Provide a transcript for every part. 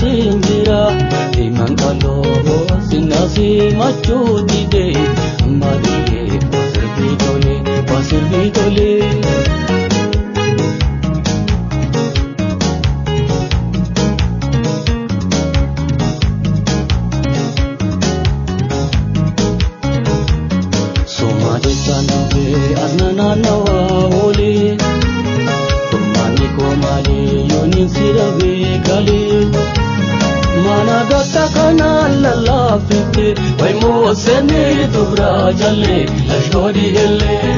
asiin jira Diimaan qaloo sinna simachuu dide Amma diyyee wasirbii tole wasirbii tole. Soma jechaan dhufee asna naannawaa oolee Furmaanni koo malee yooniin si dhabee galee Mana gata kanaan lallaafitte wayimoo seenii dubraa jallee lashgoodii hellee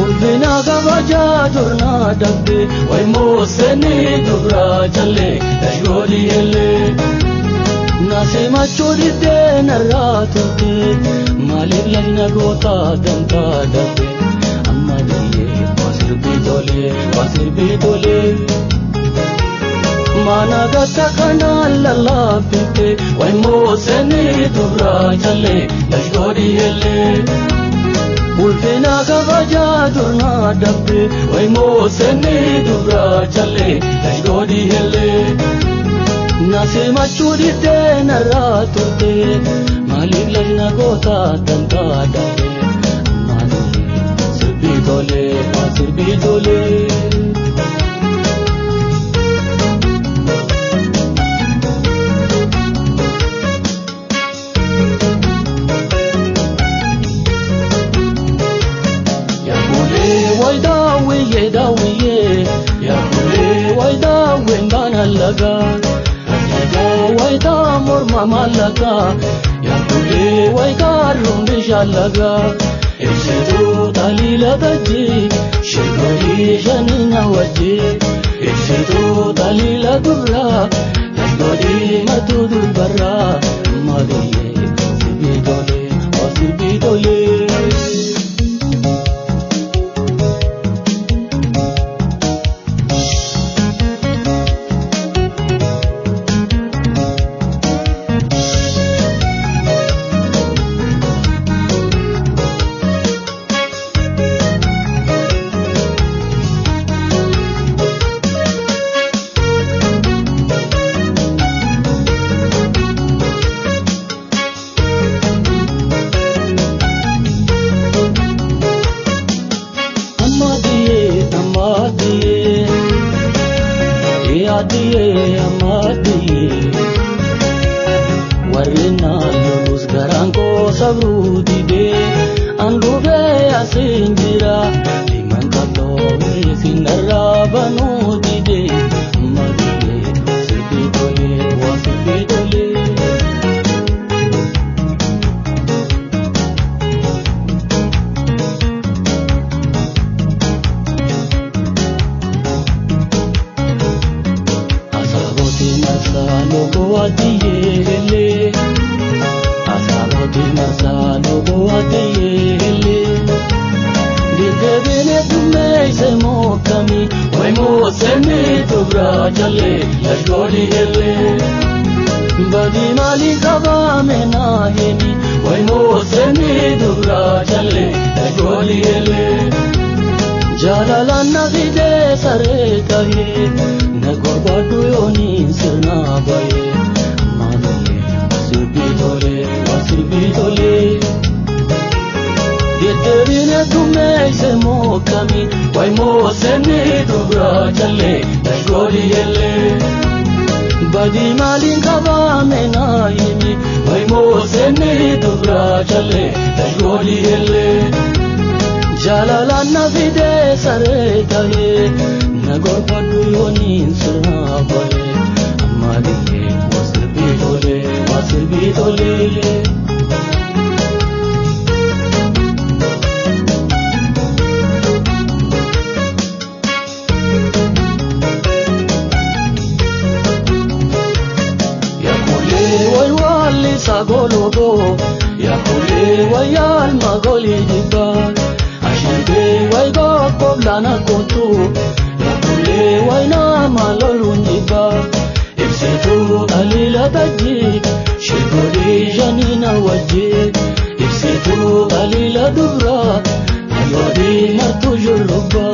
Ulfina kabajaa turnaa dabde wayimoo seenii dubraa jallee lashgoodii hellee Nasimachuu diddee narraa turte maaliif lagna gootaa dantaa dabde Amma diyyee wasirbii tolee wasirbii tolee. Mana gata kanaan lallaafitte wayimoo seenii dubraa jallee lashgoodii hellee Ulfina kabajaa turnaa dabde wayimoo seenii dubraa jallee lashgoodii hellee Nasimachuu diddee narraa turte maaliif lagna gootaa dantaa dabde Amma diyyee sirbii tolee sirbii tolee. Way daawwiyyee daawwiyyee yaakulee way daawween baana lagaa Ajajaa way taa morma mallagaa yaakulee way kaarruun bishaan lagaa Ibsituu taliila tajjii shirgoolii shanina wajjii Ibsituu taliila dubraa lashgoolii martuu durbarraa Madiyyee sirbii tolee waa sirbii tolee. Adiye amadiye warreen lolus garaan koo sabruu dide an dhufee asiin jira diimaan qaloo sinarraa banuu dide amadiye sirbii tolee waa sirbii tolee. Logo adiyele Asaboti marsa logo adiyele Didebine dume se mokami Waimo seni dubra jale lashgoli hele Badi mali kaba me nahimi Waimo seni dubra jale lashgoli hele Jalalan nafide sare tahe Nagorbadu yooniin sirna baye Amma diyyee wasirbii tolee wasirbii tolee Deddeebine dumeesse mookami wayimoo seenii dubraa jallee lashgoolii hellee Badii maaliin qabame naa himi wayimoo seenii dubraa jallee lashgoolii hellee Jaalalaan na fidee saree tahee Nagorbadu yooniin sirna baye Amma diyyee wasirbii tolee wasirbii tolee. Yaakulee way waalli sagologo Yaakulee way alma golii jibbaa Ashibee way gokkoblana kootu Yaakulee way nama loluun jibbaa Ibsituu taliila tajjii shirgoolii shanina wajjii Ibsituu taliila dubraa Ayoodii martuu shurrubbaa.